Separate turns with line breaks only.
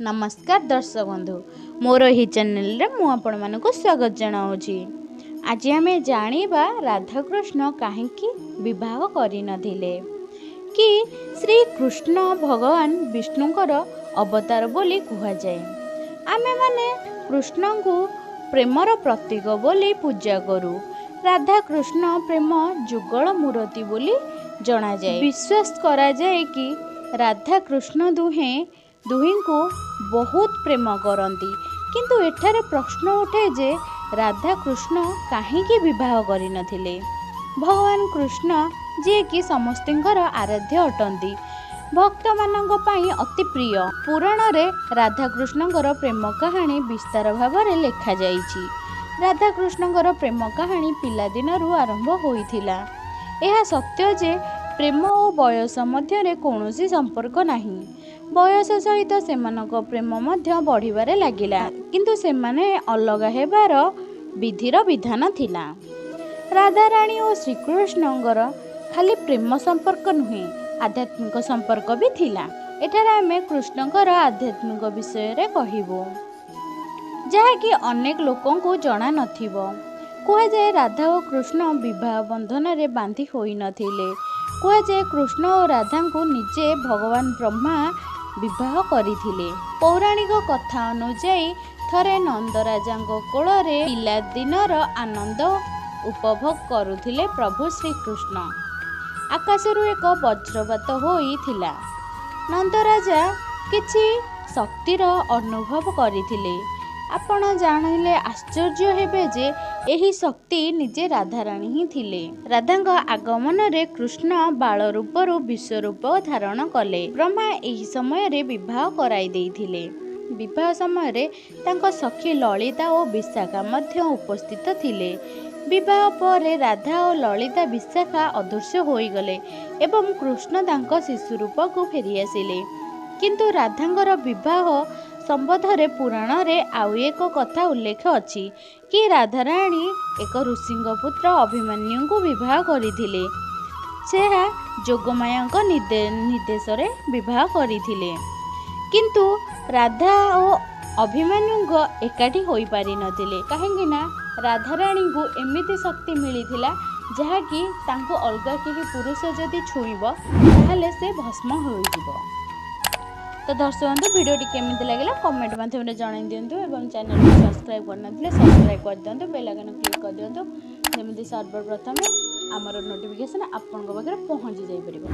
ନମସ୍କାର ଦର୍ଶକ ବନ୍ଧୁ, ମୋର ଏହି ଚ୍ୟାନେଲରେ ମୁଁ ଆପଣମାନଙ୍କୁ ସ୍ୱାଗତ ଜଣାଉଛି। ଆଜି ଆମେ ଜାଣିବା ରାଧାକୃଷ୍ଣ କାହିଁକି ବିବାହ କରିନଥିଲେ କି ଶ୍ରୀକୃଷ୍ଣ ଭଗବାନ ବିଷ୍ଣୁଙ୍କର ଅବତାର ବୋଲି କୁହାଯାଏ। ଆମେମାନେ କୃଷ୍ଣଙ୍କୁ ପ୍ରେମର ପ୍ରତୀକ ବୋଲି ପୂଜା କରୁ। ରାଧାକୃଷ୍ଣ ପ୍ରେମ ଯୁଗଳ ମୂରତି ବୋଲି ଜଣାଯାଏ। ବିଶ୍ୱାସ କରାଯାଏ କି ରାଧାକୃଷ୍ଣ ଦୁହେଁ ଦୁହିଁଙ୍କୁ ବହୁତ ପ୍ରେମ କରନ୍ତି। କିନ୍ତୁ ଏଠାରେ ପ୍ରଶ୍ନ ଉଠେ ଯେ ରାଧାକୃଷ୍ଣ କାହିଁକି ବିବାହ କରିନଥିଲେ? ଭଗବାନ କୃଷ୍ଣ ଯିଏକି ସମସ୍ତଙ୍କର ଆରାଧ୍ୟ ଅଟନ୍ତି, ଭକ୍ତମାନଙ୍କ ପାଇଁ ଅତି ପ୍ରିୟ। ପୁରାଣରେ ରାଧାକୃଷ୍ଣଙ୍କର ପ୍ରେମ କାହାଣୀ ବିସ୍ତାର ଭାବରେ ଲେଖାଯାଇଛି। ରାଧାକୃଷ୍ଣଙ୍କର ପ୍ରେମ କାହାଣୀ ପିଲାଦିନରୁ ଆରମ୍ଭ ହୋଇଥିଲା। ଏହା ସତ୍ୟ ଯେ ପ୍ରେମ ଓ ବୟସ ମଧ୍ୟରେ କୌଣସି ସମ୍ପର୍କ ନାହିଁ। ବୟସ ସହିତ ସେମାନଙ୍କ ପ୍ରେମ ମଧ୍ୟ ବଢ଼ିବାରେ ଲାଗିଲା, କିନ୍ତୁ ସେମାନେ ଅଲଗା ହେବାର ବିଧିର ବିଧାନ ଥିଲା। ରାଧାରାଣୀ ଓ ଶ୍ରୀକୃଷ୍ଣଙ୍କର ଖାଲି ପ୍ରେମ ସମ୍ପର୍କ ନୁହେଁ, ଆଧ୍ୟାତ୍ମିକ ସମ୍ପର୍କ ବି ଥିଲା। ଏଠାରେ ଆମେ କୃଷ୍ଣଙ୍କର ଆଧ୍ୟାତ୍ମିକ ବିଷୟରେ କହିବୁ, ଯାହାକି ଅନେକ ଲୋକଙ୍କୁ ଜଣା ନଥିବ। କୁହାଯାଏ ରାଧା ଓ କୃଷ୍ଣ ବିବାହ ବନ୍ଧନରେ ବାନ୍ଧି ହୋଇନଥିଲେ। କୁହାଯାଏ କୃଷ୍ଣ ଓ ରାଧାଙ୍କୁ ନିଜେ ଭଗବାନ ବ୍ରହ୍ମା ବିବାହ କରିଥିଲେ। ପୌରାଣିକ କଥା ଅନୁଯାୟୀ ଥରେ ନନ୍ଦରାଜାଙ୍କ କୋଳରେ ପିଲାଦିନର ଆନନ୍ଦ ଉପଭୋଗ କରୁଥିଲେ ପ୍ରଭୁ ଶ୍ରୀକୃଷ୍ଣ। ଆକାଶରୁ ଏକ ବଜ୍ରପାତ ହୋଇଥିଲା। ନନ୍ଦରାଜା କିଛି ଶକ୍ତିର ଅନୁଭବ କରିଥିଲେ। ଆପଣ ଜାଣିଲେ ଆଶ୍ଚର୍ଯ୍ୟ ହେବେ ଯେ ଏହି ଶକ୍ତି ନିଜେ ରାଧାରାଣୀ ହିଁ ଥିଲେ। ରାଧାଙ୍କ ଆଗମନରେ କୃଷ୍ଣ ବାଳ ରୂପରୁ ବିଶ୍ୱରୂପ ଧାରଣ କଲେ। ବ୍ରହ୍ମା ଏହି ସମୟରେ ବିବାହ କରାଇ ଦେଇଥିଲେ। ବିବାହ ସମୟରେ ତାଙ୍କ ସଖୀ ଲଳିତା ଓ ବିଶାଖା ମଧ୍ୟ ଉପସ୍ଥିତ ଥିଲେ। ବିବାହ ପରେ ରାଧା ଓ ଲଳିତା ବିଶାଖା ଅଦୃଶ୍ୟ ହୋଇଗଲେ ଏବଂ କୃଷ୍ଣ ତାଙ୍କ ଶିଶୁ ରୂପକୁ ଫେରିଆସିଲେ। କିନ୍ତୁ ରାଧାଙ୍କର ବିବାହ ସମ୍ବନ୍ଧରେ ପୁରାଣରେ ଆଉ ଏକ କଥା ଉଲ୍ଲେଖ ଅଛି କି ରାଧାରାଣୀ ଏକ ଋଷିଙ୍କ ପୁତ୍ର ଅଭିମନ୍ୟୁଙ୍କୁ ବିବାହ କରିଥିଲେ। ସେ ଯୋଗମାୟାଙ୍କ ନିର୍ଦ୍ଦେଶରେ ବିବାହ କରିଥିଲେ। କିନ୍ତୁ ରାଧା ଓ ଅଭିମନ୍ୟୁଙ୍କ ଏକାଠି ହୋଇପାରିନଥିଲେ, କାହିଁକି ନା ରାଧାରାଣୀଙ୍କୁ ଏମିତି ଶକ୍ତି ମିଳିଥିଲା ଯାହାକି ତାଙ୍କୁ ଅଲଗା କେହି ପୁରୁଷ ଯଦି ଛୁଇଁବ ତାହେଲେ ସେ ଭସ୍ମ ହୋଇଯିବ। ତ ଦର୍ଶକ ବନ୍ଧୁ, ଭିଡ଼ିଓଟି କେମିତି ଲାଗିଲା କମେଣ୍ଟ ମାଧ୍ୟମରେ ଜଣାଇ ଦିଅନ୍ତୁ ଏବଂ ଚ୍ୟାନେଲକୁ ସବସ୍କ୍ରାଇବ୍ କରିନଥିଲେ ସବସ୍କ୍ରାଇବ୍ କରିଦିଅନ୍ତୁ, ବେଲ୍ ଆଇକନ୍ କ୍ଲିକ୍ କରିଦିଅନ୍ତୁ, ଯେମିତି ସର୍ବପ୍ରଥମେ ଆମର ନୋଟିଫିକେସନ୍ ଆପଣଙ୍କ ପାଖରେ ପହଞ୍ଚି ଯାଇପାରିବ।